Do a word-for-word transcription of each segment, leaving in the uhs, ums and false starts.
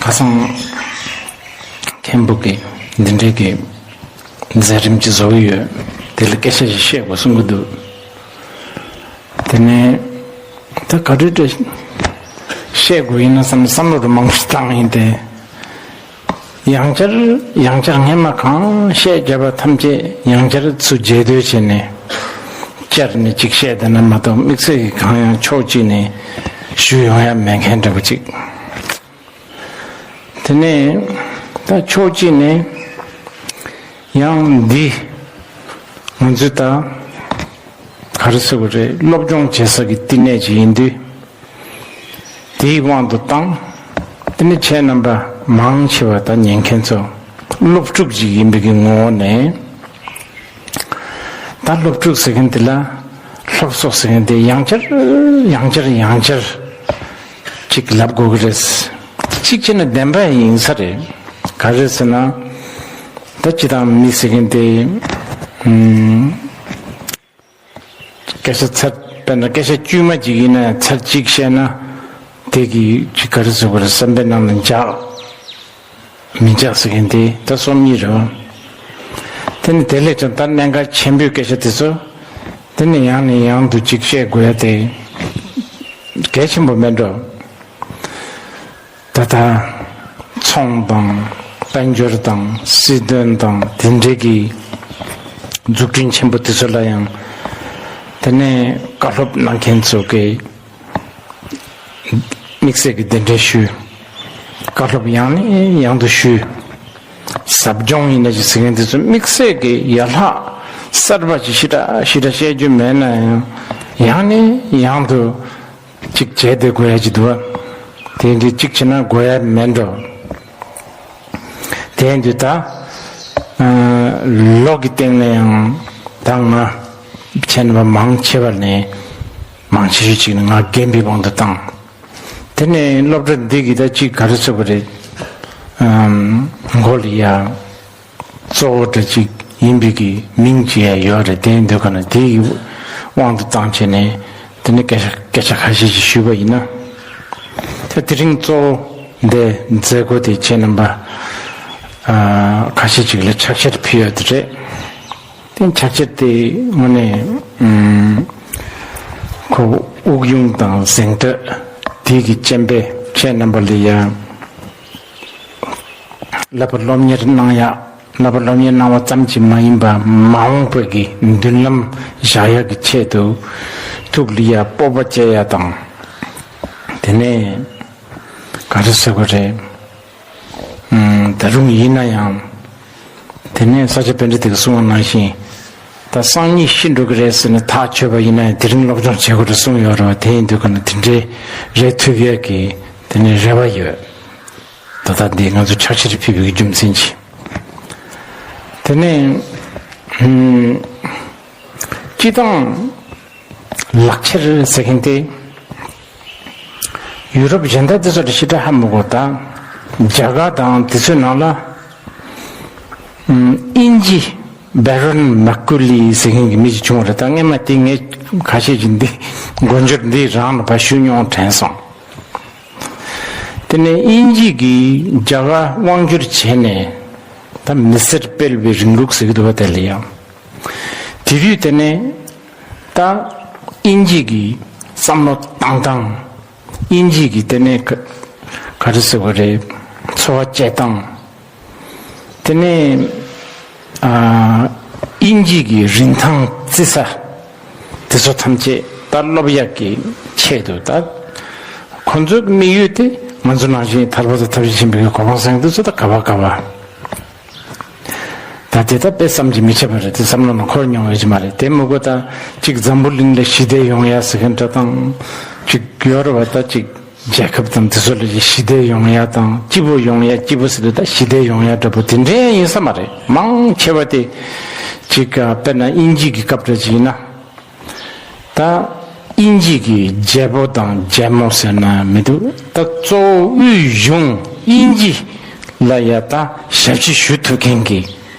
ཁ་སང་མཁན་པོ་གིས་འདི་འདྲའི་གི་མཛད་རིམ་ཅིག་བཟོ་གི་ཡོད། དེ་ལ་སྐད་ཆ་ཞིག་བཤད་དགོས་གསུང་གི་འདུག། དེ་ནས་ད་ག་དུས་དུ་བཤད་དགོས་ཡིན་ན་བསམ་བསམ་བློ་རུ་མང་པོ་བཏང་ཡིན་ཏེ། ཡང་བསྐྱར་ཡང་བསྐྱར་སྔས་མ་གང་བཤད་བརྒྱབ་པ་ཐམས་ཅད་ཡང་བསྐྱར་ཚུར་རྗེས་ཟློས་བྱས་ནས་བསྐྱར་ནས་ཅིག་བཤད་བསྡད་ན་མ་གཏོགས་དམིགས་བསལ་གྱི་གང་ཡང་ཕྱོགས་གཅིག་ནས་ཞུ་ཡོང་ཡ་མེད་མཁན་འདྲ་པོ་ཅིག། དེ་ནས་ད་ཕྱོགས་གཅིག་ནས་ཡང་འདི་ང་ཚོས་ད་ག་རེ་ཟེར་དགོས་རེད། སློབ་སྦྱོང་བྱེད་ས་གི་བསྟི་གནས་ཅིག་ཡིན་དུས། དེའི་དབང་དུ་བཏང་། དེ་ནི་ཁྱེད་རྣམ་པ་མང་ཆེ་བ་ད་ཉན་མཁན་ཚོ་སློབ་ཕྲུག་ཅིག་ཡིན་པའི་གི་ངོ་བོ་ནས། ད་སློབ་ཕྲུག་ཟེར་མཁན་དེ་ལ་སློབ་གསོ་ཟེར་མཁན་དེ་ཡང་བསྐྱར་ཡང་བསྐྱར་ཡང་བསྐྱར་ཅིག་ལབ་དགོས་ཀྱི་རེད། གཅིག་བྱས་ན་བདེན་པ་ཡིན་ས་རེད། ག་རེ་ཟེར་ན། ད་སྤྱི་བཏང་མི་ཟེར་མཁན་དེ་ཨུམ། སྐད་ཆ་ཚར། དཔེར་ན་སྐད་ཆ་དཀྱུས་མ་ཅིག་ཡིན་ན་ཚར་གཅིག་བཤད་ན། དེ་གི་ཅིག་ག་རེ་ཟེར་དགོས་རེད། བསམ་པའི་ནང་ལ་འཇགས། མི་འཇགས་ཟེར་མཁན་དེ་ད་སོམ་ཉི་རེད་བ། དེ་ནི་དེ་ལས་ཀྱང་ད་གནད་འགག་ཆེན་པོའི་སྐད་ཆ་དེ་ཚོ་དེ་ནི་ཡང་ནས་ཡང་དུ་ཅིག་བཤད་དགོས་ཡ་དེ་གལ་ཆེན་པོ་མེད་འགྲོ། ད་ལྟ་ཚོང་དང་དཔལ་འབྱོར་དང་སྲིད་དོན་དང་དེ་འབྲེལ་གྱི་འཛུགས་སྐྲུན་ཆེན་པོ་དེ་ཚོ་ལ་ཡང་དེ་ནས་བཀའ་སློབ་གནང་མཁན་ཚོ་གིས་དམིགས་བསལ་གྱི་གདན་འདྲེན་ཞུས། བཀའ་སློབ་ཡང་ནས་ཡང་དུ་ཞུས། ཟབ་སྦྱོང་ཡིན་ན་ཅིག་ཟེར་མཁན་དེ་ཚོ་དམིགས་བསལ་གྱི་ཡར་ལྷག་གསར་པ་ཅིག་ཞེ་དྲག་ཞེ་དྲག་བཤད་རྒྱུ་མེད་ན་ཡང་ཡང་ནས་ཡང་དུ། གཅིག་བྱས་ཏེ་དགོས་ཡ་ཅིག་འདུག་བ། དེ་འདྲའི་གཅིག་བྱས་ན་དགོས་ཡ་མེད་འགྲོ། དེ་འདུག་ད། ཨ། ལོ་གི་སྟེང་ནས་ཡང་ད་ང་ཁྱེད་རྣམ་པ་མང་ཆེ་བ་ནས་མང་ཆེ་ཤོས་ཅིག་ནི་ང་རྒན་པའི་དབང་དུ་བཏང་། དེ་ནས་སློབ་གྲྭ་འདི་གི་ད་ཅིག་ག་རེ་ཟེར་དགོས་རེད། ཨམ། མགོ་ལ་ཡ། གཙོ་བོ་འདྲ་ཅིག་ཡིན་པའི་གི་མིང་ཅིག་ཡང་ཡོད་རེད། དེ་འདོད་ག་ན་དེའི་དབང་དུ་བཏང་བྱས་ནས་དེ་ནི་སྐད་ཆ་སྐད་ཆ་ཁ་ཤས་ཤིག་ཞུས་པ་ཡིན་ན། ད་དེ་རིང་གཙོ་བོ་འདི་མཛད་སྒོ་དེ་ཁྱེད་རྣམ་པ་ཨ་ཁ་ཤས་ཅིག་ལ་ཕྱག་འཁྱེར་ཕུལ་ཡོད་དེ་རེད། དེ་ཕྱག་འཁྱེར་དེ་དངོས་གནས་ཨུམ་ཁོ་དབུགས་དབྱུང་དང་གཟེངས་བསྟོད་དེ་གི་རྐྱེན་པས་ཁྱེད་རྣམ་པ་ལ་ཡང་། བསླབ་པ་སློབ་གཉེར་གནང་ཡག་བསླབ་པ་སློབ་གཉེར་གནང་བ་ཙམ་གྱིས་མ་ཡིན་པ་མ་འོངས་པའི་གི་མདུན་ལམ་བཞག་ཡག་གི་ཆེད་དུ་ཐུགས་ལ་ཡ་སྤོབས་པ་བསྐྱེད་ཡ་དང་། དེ་ནས་ག་རེ་ཟེར་དགོས་རེད། ཨུམ། ད་རུང་ཡིན་ན་ཡང་། དེ་ནས་ས་སྐྱ་པཎྜི་ཏས་གསུངས་པ་ནང་བཞིན། ད་སང་ཉིན་ཤི་འགྲོ་གི་རེད་ཟེར་ནས་ཐག་ཆོད་པ་ཡིན་ན་ཡང་དེ་རིང་སློབ་སྦྱོང་བྱེད་དགོས་རེད་གསུངས་ཡོད་རེད་བ། དེ་ཡིན་དུས་ག་ན་དེ་འདྲའི་རེད་ཐུབ་ཡས་ཀྱི་དེ་ནས་རེ་བ་ཡོད། ད་ལྟ་འདི་ང་ཚོ་ཕྱག་འཁྱེར་ཕུལ་བའི་རྒྱུ་མཚན་གྱིས། དེ་ནས་ཨུམ། སྤྱི་བཏང་ལག་ཁྱེར་ཟེར་མཁན་དེ་ཡུ་རོབ་གཞན་དག་དེ་ཚོ་དང་ཞེ་དྲག་ཧ་མི་གོ། ད་རྒྱ་གར་དང་དེ་ཚོའི་ནང་ལ་ཨུམ། དབྱིན་ཇི་བྷ་རོན་མ་ཀུ་ལི་ཟེར་མཁན་གྱི་མི་ཞིག་བྱུང་བ་རེད། ད་སྔས་མ་དེ་ངས་ཁ་ཤས་ཀྱིས་འདི་མགོ་འཇོག་འདི་རང་ལ་ཕར་ཞུ་མྱོང་དྲན་སོང་། དེ་ནས་དབྱིན་ཇི་གིས་རྒྱ་གར་དབང་བསྒྱུར་བྱས་ནས་ད་མི་སེར་སྤེལ་བའི་རིང་ལུགས་ཟེར་གྱི་འདུག་བ། དེ་ལ་ཡང་དེ་དུས་དེ་ནས་ད་དབྱིན་ཇི་གིས་བསམ་བློ་བཏང་སྟངས། དབྱིན་ཇི་གིས་དེ་ནས་ག་ག་རེ་ཟེར་བ་རེད། འཚོ་བ་སྐྱེལ་སྟངས། དེ་ནས་ཨ་དབྱིན་ཇི་གི་རིན་ཐང་བརྩི་ས་དེ་ཚོ་ཐམས་ཅད་ད་སློབ་ཡག་གི་ཆེད་དུ། ད་ཁོང་ཚོའི་དམིགས་ཡུལ་དེ་ང་ཚོ་ནང་བཞིན་དལ་པོ་དང་ཐབས་ཤེས་ཆེན་པོའི་གོ་འཕང་ཟེར་མཁན་དེ་ཚོ་ད་ག་བ་ག་བ། ད་དེ་ད་དཔེ་བསམ་གྱིས་མི་ཁྱབ་པ་རེད། དེ་བསམ་བློ་ནང་འཁོར་མྱོང་ཡོད་ཀྱི་མ་རེད། དེ་མི་དགོས། ད་གཅིག་འཛམ་བུ་གླིང་ལ་ཞི་བདེ་ཡོང་ཡ་ཟེར་མཁན་འདྲ་དང་། གཅིག་ཡོ་རོབ་པ་ད་གཅིག་རྒྱལ་ཁབ་དང་དེ་ཚོ་ལ་ཞི་བདེ་ཡོང་ཡ་དང་། སྐྱིད་པོ་ཡོང་ཡ། སྐྱིད་པོ་ཟེར་དུས་ད་ཞི་བདེ་ཡོང་ཡ་འདྲ་པོ་དེ་འདྲའི་ཡིན་ས་མ་རེད། མང་ཆེ་བ་དེ་གཅིག་དཔེར་ན་དབྱིན་ཇི་གི་སྐབས་འདྲ་ཅིག་ཡིན་ན། ད་དབྱིན་ཇི་གི་རྒྱལ་པོ་དང་རྒྱལ་མོ་ཟེར་ན་མི་འདུག། ད་གཙོ་བོ་དབུས་གཞུང་དབྱིན་ཇི་ལ་ཡ་ད་ཞབས་ཕྱི་ཞུ་ཐུབ་མཁན་གྱི་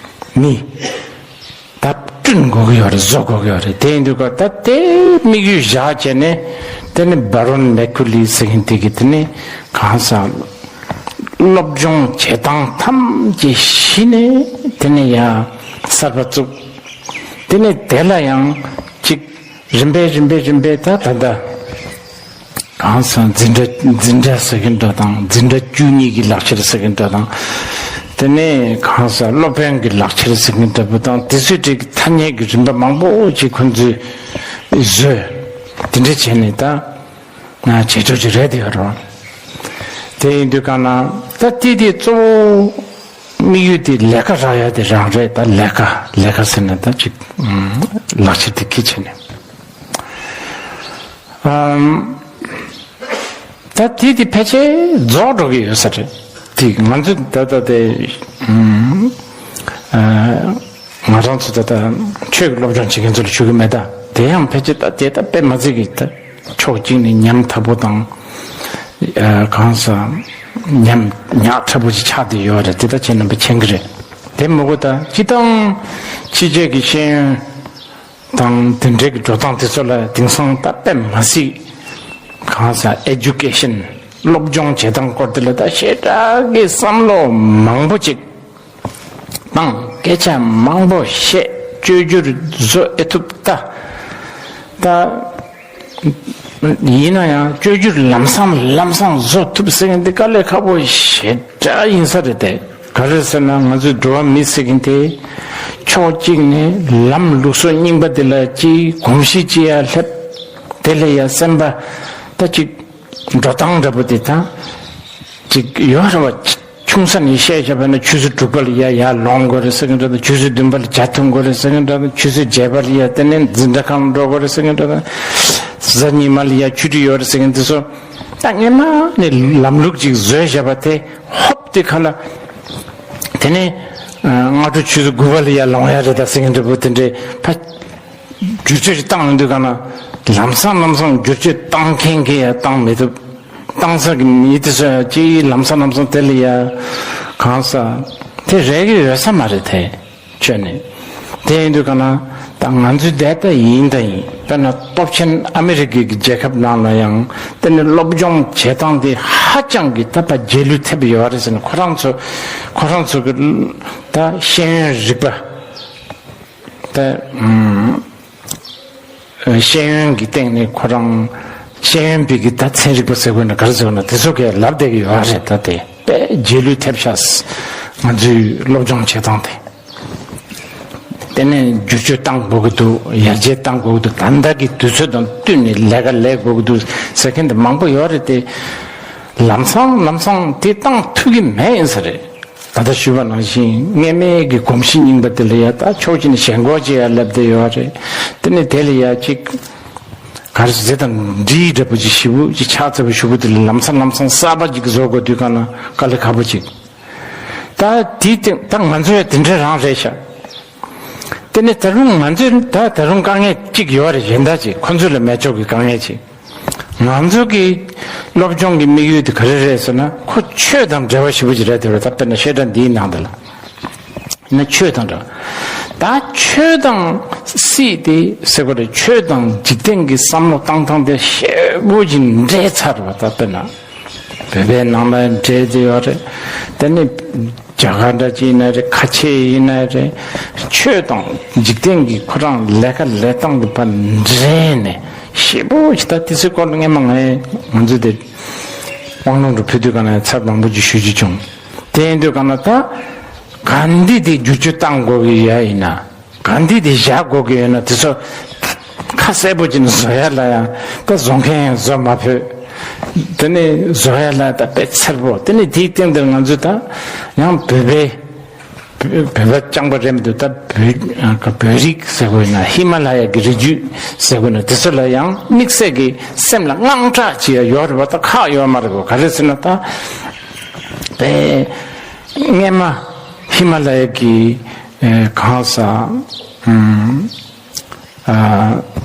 མི། ད་བསྐྲུན་དགོས་ཀྱི་ཡོད་རེད། བཟོ་དགོས་ཀྱི་ཡོད་རེད། དེ་ཡིན་དུས་ཀ་ད་དེ་དམིགས་ཡུལ་བཞག་བྱས་ནས་དེ་ནི་བྷ་རོན་མེ་ཁུ་ལི་ཟེར་མཁན་དེ་གི་དེ་ནི་གང་ཟག་ སློབ་སྦྱོང་བྱེད་སྟངས་ཐམས་ཅད་གཞི་ནས་དེ་ནས་ཡང་གསར་པ་བཙུགས། དེ་ནས་དེ་ལ་ཡང་ཅིག་རིམ་པས་རིམ་པས་རིམ་པས་ད་ད་ལྟ་གང་ཟག་འཛིན་གྲྭ་འཛིན་གྲྭ་ཟེར་གྱིན་འདྲ་དང་། འཛིན་གྲྭ་བཅུ་གཉིས་ཀྱི་ལག་ཁྱེར་ཟེར་གྱིན་འདྲ་དང་། དེ་ནས་གང་ཟག་སློབ་དཔོན་གྱི་ལག་ཁྱེར་ཟེར་གྱིན་འདྲ་པོ་དང་། དེ་ཚོའི་གྲས་ཀྱི་ཐ་སྙད་ཀྱི་རིམ་པ་མང་པོ་ཅིག་ཁོང་ཚོས་བཟོས། དེ་འདྲ་བྱས་ནས་ད་ང་བྱེད་ཕྱོགས་ཅིག་རེད་དེ་ཡོད་རེད། དེ་ཡིན་དུས་གང་ན་ད་དེ་དེ་གཙོ་བོ་དམིགས་ཡུལ་དེ་ལས་ཀ་རག་ཡ་དེ་རང་རེད། ད་ལས་ཀ་ལས་ཀ་ཟེར་ན་ད་ཅིག་ལག་ཁྱེར་དེ་ཁྱེར་བྱས་ནས། ཨམ། ད་དེ་དེ་ཕལ་ཆེར་རྫོགས་འགྲོ་གི་ཡོད་ས་རེད། དེ་ང་ཚོ་ད་ལྟ་དེ་ཨམ། ཨ། ང་རང་ཚོ་ད་ལྟ་ཆོས་ཀྱི་སློབ་སྦྱོང་བྱེད་མཁན་ཚོ་ལ་ཞུ་གི་མེད། ད་དེ་ཡང་ཕལ་ཆེར་ད་དེ་ད་དཔེ་མ་ཚིག་གི་ད་ཕྱོགས་གཅིག་ནས་ཉམ་ཐག་པོ་དང་། ཨ། གང་ཟག་ཉམ་ཉག་ཕྲ་པོ་ཅིག་ཆགས་བསྡད་ཡོད་རེད། དེ་ད་ཁྱེད་རྣམ་པས་མཁྱེན་གྱི་རེད། དེ་མ་གཏོགས་ད་སྤྱིར་བཏང་ཕྱི་རྒྱལ་གྱི་ཤེས་ཡོན་དང་དེ་འབྲེལ་གྱི་འགྲོ་སྟངས་དེ་ཚོ་ལ་དེང་སང་ད་དཔེ་མ་སྲིད་གང་ཟག་ཨེ་ཌུ་ཀེ་ཤན་སློབ་སྦྱོང་བྱེད་སྟངས་སྐོར་དེ་ལ་ད་ཞེ་དྲག་གི་བསམ་བློ་མང་པོ་ཅིག་དང་སྐད་ཆ་མང་པོ་བཤད། བཅོས་བསྒྱུར་བཟོ་ཨེ་ཐུབ། ད་ད་ཡིན་ན་ཡང་བཅོས་བསྒྱུར་ལམ་སང་ལམ་སང་བཟོ་ཐུབ་ཟེར་མཁན་དེ་དཀའ་ལས་ཁག་པོ་ཞེ་དྲག་ཡིན་ས་རེད་དེ། ག་རེ་ཟེར་ན་ང་ཚོའི་འགྲོ་བ་མི་ཟེར་མཁན་དེ་ཕྱོགས་གཅིག་ནས་ལམ་ལུགས་སྲོལ་རྙིང་པ་དེ་ལ་ཅིག་གོམས་གཤིས་ཅིག་ཡར་སླེབས། དེ་ལ་ཡ་སེམས་པ་ད་ཅིག་འགྲོ་སྟངས་འདྲ་པོ་དེ་དང་ཅིག་ཡོད་རེད་བ། ཆུང་ས་ནས་བཤད་བཞག་པ་ན་ཆུ་ཚོད་དྲུག་པ་ལ་ཡ་ཡར་ལོང་དགོས་རེད་ཟེར་གྱིན་འདྲ་དང་། ཆུ་ཚོད་བདུན་པ་ལ་ཇ་འཐུང་དགོས་རེད་ཟེར་གྱིན་འདྲ་དང་། ཆུ་ཚོད་བརྒྱད་པ་ལ་ཡ་དེ་ནས་འཛིན་གྲྭ་ཁང་འགྲོ་དགོས་རེད་ཟེར་གྱིན་འདྲ་དང་། གཟའ་ཉི་མ་ལ་ཡ་ཆུ་ཚོད་ཡོད་རེད་ཟེར་གྱིན་འདི་ཚོ་ད་སྔོན་མ་ནས་ལམ་ལུགས་ཅིག་བཟོས་བཞག་པ་དེ་ཧོབ་དེ་ཁ་ལ། དེ་ནས་ཨ་སྔ་དྲོ་ཆུ་ཚོད་དགུ་པ་ལ་ཡ་ལོང་ཡ་རེད་ད་ཟེར་གྱིན་འདྲ་པོ་དེ་འདྲའི་ཕ་བསྒྱུར་བཅོས་ཅིག་བཏང་ཡོང་དུས་ག་ན་ལམ་སང་ལམ་སང་བསྒྱུར་བཅོས་བཏང་མཁན་གྱིས་ཡ་བཏང་མི་ཐུབ། བཏང་ས་གི་མི་དེ་ཚོ་ཡང་ཅིག་ལམ་སང་ལམ་སང་དེ་ལ་ཡ་གང་ཟག་དེ་རེག་གི་ཡོད་ས་མ་རེད་དེ། ཁྱོད་ནི་དེ་ཡིན་དུས་ག་ན་ད་ང་ཚོའི་བསྡད་ད་ཡིན་ད་ཡིན། དཔེར་ན་སྟོབས་ཆེན་ཨ་མི་རི་ཀའི་གི་རྒྱལ་ཁབ་ནང་ལ་ཡང་དེ་ནི་སློབ་སྦྱོང་བྱེད་སྟངས་དེ་ཧ་ཅང་གི་ད་ཕར་རྗེས་ལུས་ཐེབས་ཡོད་རེད་ཟེར་ནས། ཁོ་རང་ཚོ་ཁོ་རང་ཚོ་གི་ད་ཤེས་ཡོན་རིག་པ་ད་ཨམ། ཤེས་ཡོན་གྱི་སྟེང་ནས་ཁོ་རང་ཤེས་ཡོན་པའི་གི་ད་ཚན་རིག་པ་ཟེར་དགོས་ན་ག་རེ་ཟེར་དགོས་ན་དེ་ཚོ་གས་ལབ་བསྡད་ཀྱི་ཡོད་རེད། ད་དེ་དཔེ་རྗེས་ལུས་ཐེབས་ཤག་ང་ཚོའི་སློབ་སྦྱོང་བྱེད་སྟངས་དེ། དེ་ནས་བསྒྱུར་བཅོས་བཏང་དགོས་ཀྱི་འདུག་ཡར་རྒྱས་བཏང་དགོས་ཀྱི་འདུག་ད་ལྟ་གི་དུས་ཚོད་དང་བསྟུན་ནས་ལས་ཀ་ལས་དགོས་ཀྱི་འདུག་ཟེར་མཁན་དེ་མང་པོ་ཡོད་རེད་དེ། ལམ་སང་ལམ་སང་དེ་བཏང་ཐུབ་ཀྱི་མེད་ཡིན་ས་རེད། ད་ལྟ་ཞུས་པ་ནང་བཞིན་སྔོན་མའི་གི་གོམས་གཤིས་རྙིང་པ་དེ་ལ་ཡ་ད་ཕྱོགས་གཅིག་ནས་ཞེན་ཁོག་ཅིག་ཡ་སླེབས་བསྡད་ཡོད་རེད། དེ་ནས་དེ་ལ་ཡ་ཅིག་ག་རེ་ཟེར་དང་འདྲིས་འདྲ་པོ་ཅིག་ཞེ་པོ་ཅིག་ཆགས་ཚར་བ་ཞུ་བོ་དེ་ལ་ལམ་སང་ལམ་སང་གསར་པ་ཅིག་བཟོ་དགོས་དུས་ག་ན་དཀའ་ལས་ཁག་པོ་ཅིག་ད་དེའི་སྟེང་ད་ང་ཚོ་ཡ་དེ་འདྲ་རང་རེད་ཤག་དེ་ནས་ད་རུང་ང་ཚོས་ད་ད་རུང་དཀའ་ངལ་གཅིག་ཡོད་རེད། གཞན་དག་ཅིག་ཁོ་ཚོ་ལ་མེད་ཆོག་གི་དཀའ་ངལ་ཅིག་ང་ཚོ་གི་སློབ་སྦྱོང་གི་དམིགས་ཡུལ་དེ་ག་རེ་རེད་ཟེར་ན། ཁོ་ཆོས་དང་འབྲེལ་བ་ཞེ་པོ་ཅིག་རེད་དེ་རེད། ད་དཔེར་ན་བཤད་གྲྭ་འདིའི་ནང་དུ་ལ་ན་ཆོས་དང་འབྲེལ་བ། ད་ཆོས་དང་སྲིད་དེ་ཟེར་བ་རེད། ཆོས་དང་འཇིག་རྟེན་གྱི་བསམ་བློ་བཏང་སྟངས་དེ་ཞེ་པོ་ཅིག་འདྲེས་ཚར་བ། ད་དཔེར་ན་བོད་པའི་ནང་ལ་འདྲེས་བསྡད་ཡོད་རེད། དེ་ནི་རྒྱ་གར་འདྲ་ཅིག་ཡིན་ན་རེད། ཁ་ཆེ་ཡིན་ན་རེད། ཆོས་དང་འཇིག་རྟེན་གྱི་ཁོ་རང་ལས་ཀ་ལས་སྟངས་དེ་ཕར་འདྲེས་ནས་ཞེ་པོ་ཅིག་ད་དེ་ཚོའི་སྐོར་ལ་སྔོན་མ་ང་ང་ཚོ་དེ་དབང་ལུང་དུ་ཕུལ་དུས་ག་ན་ཚར་མང་པོ་ཅིག་ཞུ་རྒྱུ་བྱུང་། དེ་ཡིན་དུས་ག་ན་ད་ག་འདི་དེ་བསྒྱུར་བཅོས་བཏང་དགོས་ཀྱི་ཡ་ཡིན་ན། ག་འདི་དེ་བཞག་དགོས་ཀྱི་ཡོད་ན་དེ་ཚོ་ཁ་གསལ་པོ་ཅིག་ནས་བཟོ་ཡ་ལ་ཡང་ད་བཟོ་མཁན་ཡང་བཟོ་མ་ཕོད། དེ་ནས་བཟོ་ཡ་ལ་ད་དཔེ་འཚེར་པོ། དེ་ནས་དེའི་སྟེང་དུ་ང་ཚོས་ད་ཡང་བོད་པའི་བོད་པ་རྐྱང་པ་རེད་མི་འདུག་ད་བོད་བོད་རིགས་ཟེར་དགོས་ན་ཧི་མ་ལ་ཡ་གི་རི་རྒྱུད་ཟེར་དགོས་ན་དེ་ཚོ་ལ་ཡང་དམིགས་བསལ་གྱི་སེམས་ལ་དངངས་སྐྲག་ཅིག་ཡོད་རེད་པ། ད་ཁག་ཡོད་མ་རེད་པ། ག་རེ་ཟེར་ན་ད་དཔེ་སྔོན་མ་ཧི་མ་ལ་ཡ་གི་ཨེ་གང་ཟག་ཨམ་ཨ་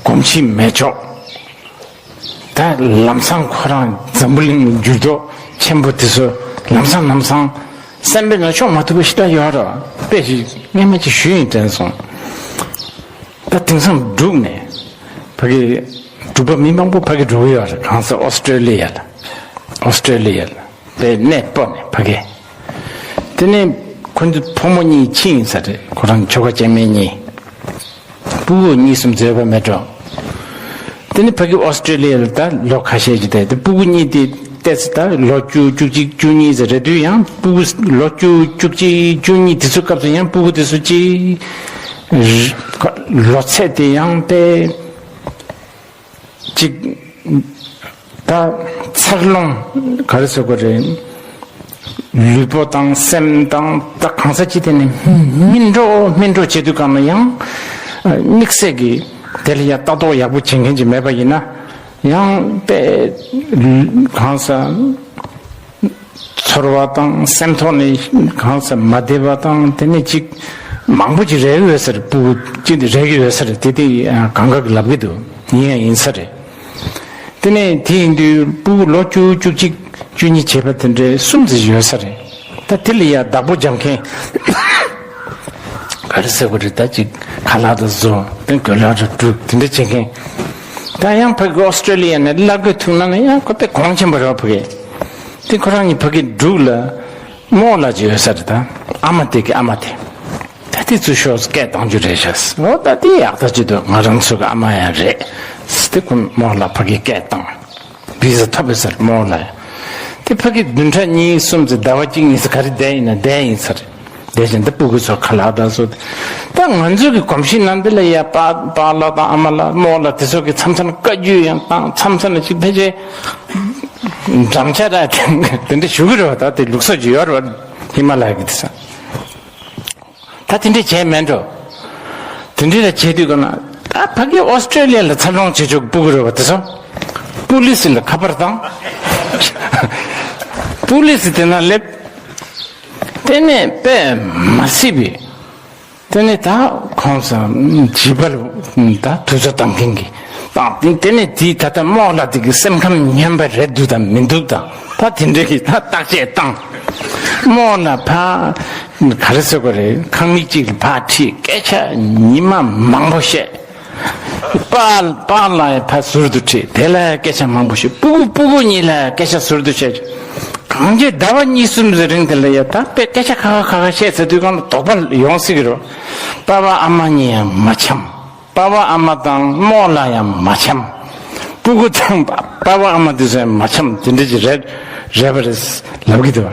གོམས་གཤིས་མེད་ཆོག་ད་ལམ་སང་ཁོ་རང་འཛམ་བུ་གླིང་འགྱུར་ལྡོག་ཆེན་པོ་དེ་ཚོ་ལམ་སང་ལམ་སང་སེམས་པའི་ནང་ཤོང་མ་ཐུབ་པ་ཞིག་ད་ཡོད་རེད། དཔེ་ཞིག་སྔོན་མ་ཅིག་ཞུས་ཡིན་དྲན་སོང་། ད་དེང་སང་འབྲུག་ནས་ཕ་གི་འབྲུག་པ་མི་མང་པོ་ཕ་གི་འགྲོ་གི་ཡོད་རེད། གང་ཟག་ཨོ་སི་ཀྲོ་ལི་ཡ་ལ་ཨོ་སི་ཀྲོ་ལི་ཡ་ལ་དཔེ་གནས་སྤོ་ནས་ཕ་གི། དེ་ནས་ཁོ་ཚོ་ཕོ་མོ་གཉིས་ཕྱི་ཡིན་ས་རེད། ཁོ་རང་ཆོལ་ཁ་གཅིག་མིན་གཉིས། སྤུ་གུ་གཉིས་གསུམ་བཟོས་པ་མེད་འགྲོ། དེ་ནི་ཕ་གི་ཨོ་སི་ཀྲེ་ལི་ཡ་ལ་ད་ལོ་ཁ་ཤས་ཅིག་བསྡད་དེ། སྤུ་གུ་གཉིས་དེ་བལྟས་ཚེ་ད་ལོ་བཅུ་བཅུ་གཅིག་བཅུ་གཉིས་ཟེར་རེད་དུས། ཡང་སྤུ་གུ་ལོ་བཅུ་བཅུ་གཅིག་བཅུ་གཉིས་དེ་ཚོ་སྐབས་སུ་ཡང་སྤུ་གུ་དེ་ཚོ་ཅིག་ལོ་ཚད་དེ་ཡང་དཔེ་ཅིག་ད་འཚར་ལོངས་ག་རེ་ཟེར་དགོས་རེད། ལུས་པོ་དང་སེམས་དང་ད་གང་ས་ཅི་ཐད་ནས་སྨིན་འགྲོ་སྨིན་འགྲོ་བྱེད་དུས་གང་ལ་ཡང་དམིགས་བསལ་གྱི་དེ་ལ་ཡང་ལྟ་རྟོག་ཡག་པོ་བྱེད་མཁན་ཅིག་མེད་པ་ཡིན་ན། ཡང་དཔེ་གང་ས་ཚོར་བ་དང་སེམས་ཐོག་ནས་གང་ས་མ་བདེ་བ་དང་དེ་ནས་ཅིག་མང་པོ་ཅིག་རེག་ཡོད་ས་རེད། སྤུ་གུ་ཅིག་འདི་རེག་ཡོད་ས་རེད། དེ་དེ་གང་ག་གི་ལབ་གི་འདུག་ཡིན་ཡང་ཡིན་ས་རེད། དེ་ནས་དེ་ཡིན་དུས་སྤུ་གུ་ལོ་བཅུ་བཅུ་གཅིག་བཅུ་གཉིས་བྱས་པ་དེ་འདྲའི་གསུམ་ཙམ་ཡོད་ས་རེད། ད་དེ་ལ་ཡ་བདག་པོ་རྒྱབ་མཁན་ག་རེ་ཟེར་དགོས་རེད། ད་ཅིག་ཁ་ལག་དང་བཟོ་དེ་གོས་ལག་དང་སྒྲུབ་དེ་འདྲ་བྱེད་མཁན། ད་ཡང་ཕ་གི་ཨོ་སི་ཀྲེ་ལི་ཡ་ནས་གླ་རྒོད་ཐུག་ན་ན་ཡང་ཁོ་དཔེ་གོང་ཆེན་པོ་རེད་བ། ཕ་གི་དེ་ཁོ་རང་གཉིས་ཕ་གི་འབྲུག་ལ་རྨོ་ལགས་ཅིག་ཡོད་ས་རེད། ད་ཨ་མ་དེ་གི་ཨ་མ་དེ། ད་དེ་ཚུར་ཤོག་སྐད་བཏང་རྒྱུ་རེད་ཤག་འོ་ད་དེ་ཡག་ཐག་ཆོད་འདུག་ང་རང་ཚོ་གི་ཨ་མ་ཡང་རེད། དེ་ཁོ་རྨོ་ལགས་ཕ་གི་སྐད་བཏང་། བི་ཟ་ཐོབ་པའི་སར་རྨོ་ལགས་ཡ། དེ་ཕ་གི་བདུན་ཕྲག་གཉིས་གསུམ་ཙམ་ཟླ་བ་གཅིག་གཉིས་ཙམ་ག་རེ་བསྡད་ཡིན་ན་བསྡད་ཡིན་ས་རེད། བསྡད་བཞིན་དུ་སྤུ་གུ་ཚོ་ཁ་ལག་དང་བཟོ། ད་ང་ཚོའི་གི་གོམས་གཤིས་ནང་འདི་ལ་ཡ་པཱ་པཱ་ལགས་དང་ཨ་མ་ལགས་རྨོ་ལགས་དེ་ཚོ་གི་མཚམས་མཚམས་ལ་བཀའ་བརྒྱུད་ཡང་བཏང་། མཚམས་མཚམས་ལ་ཅིག་ཕལ་ཆེར་འགྲམ་ལྕག་ར་དེ་འདྲ་ཞུ་གི་རེད་བ། ད་དེ་ལུགས་སྲོལ་ཅིག་ཡོད་རེད་བ། ཧི་མ་ལ་ཡ་གི་དེ་ས། ད་དེ་འདྲ་བྱས་མེད་འགྲོ། དེ་འདྲ་ལ་བྱས་དུས་ག་ན་ད་ཕ་གི་ཨོ་སི་ཀྲེ་ལི་ཡ་ལ་འཚར་ལོངས་བྱེད་ཆོག་སྤུ་གུ་རེད་བ། དེ་ཚོ་པུ་ལི་སི་ལ་ཁ་པར་བཏང་། པུ་ལི་སི་དེ་ན་སླེབས། དེ་ནས་དཔེ་མ་སྲིད་པའི་དེ་ནས་ད་ཁོང་ཚོ་བྱིས་པ་ལ་ད་དུས་ཚོད་བཏང་མཁན་གྱི་བཏང་། དེ་ནས་དེ་ད་ལྟ་རྨོ་ལགས་དེ་གི་སེམས་ཁམས་སྙན་པ་རེད་འདུག་དང་མི་འདུག་དང་ད་དེ་འདྲ་གི་ད་བརྟག་དཔྱད་བཏང་། རྨོ་ལགས་ཕ་ག་རེ་ཟེར་དགོས་རེད། ཁང་མིག་ཅིག་ལ་ཕར་ཁྲིད། སྐད་ཆ་ཉི་མ་མང་པོ་བཤད། པཱ་པཱ་ལགས་ཕར་ཟུར་དུ་ཁྲིད། དེ་ལ་སྐད་ཆ་མང་པོ་བཤད། སྤུ་གུ་སྤུ་གུ་གཉིས་ལ་སྐད་ཆ་ཟུར་དུ་བཤད། གང་ཅི་ཟླ་བ་གཉིས་གསུམ་ཙམ་རིང་དེ་ལ་ཡ་ད་དཔེ་སྐད་ཆ་ཁ་ཁ་ཁ་ཁ་བཤད་ཚར་དུས་གང་ལ་དོགས་པ་ཡོང་སྲིད་ཀྱི་རེད། པཱ་ཕ་ཨ་མ་གཉིས་ཡང་མ་འཆམ། པཱ་ཕ་ཨ་མ་དང་རྨོ་ལགས་ཡང་མ་འཆམ། སྤུ་གུ་དང་པཱ་ཕ་ཨ་མ་དེ་ཚོ་ཡང་མ་འཆམ། དེ་འདྲ་ཅིག་རེད་རེད་པ་རེད་ལབ་ཀྱི་འདུག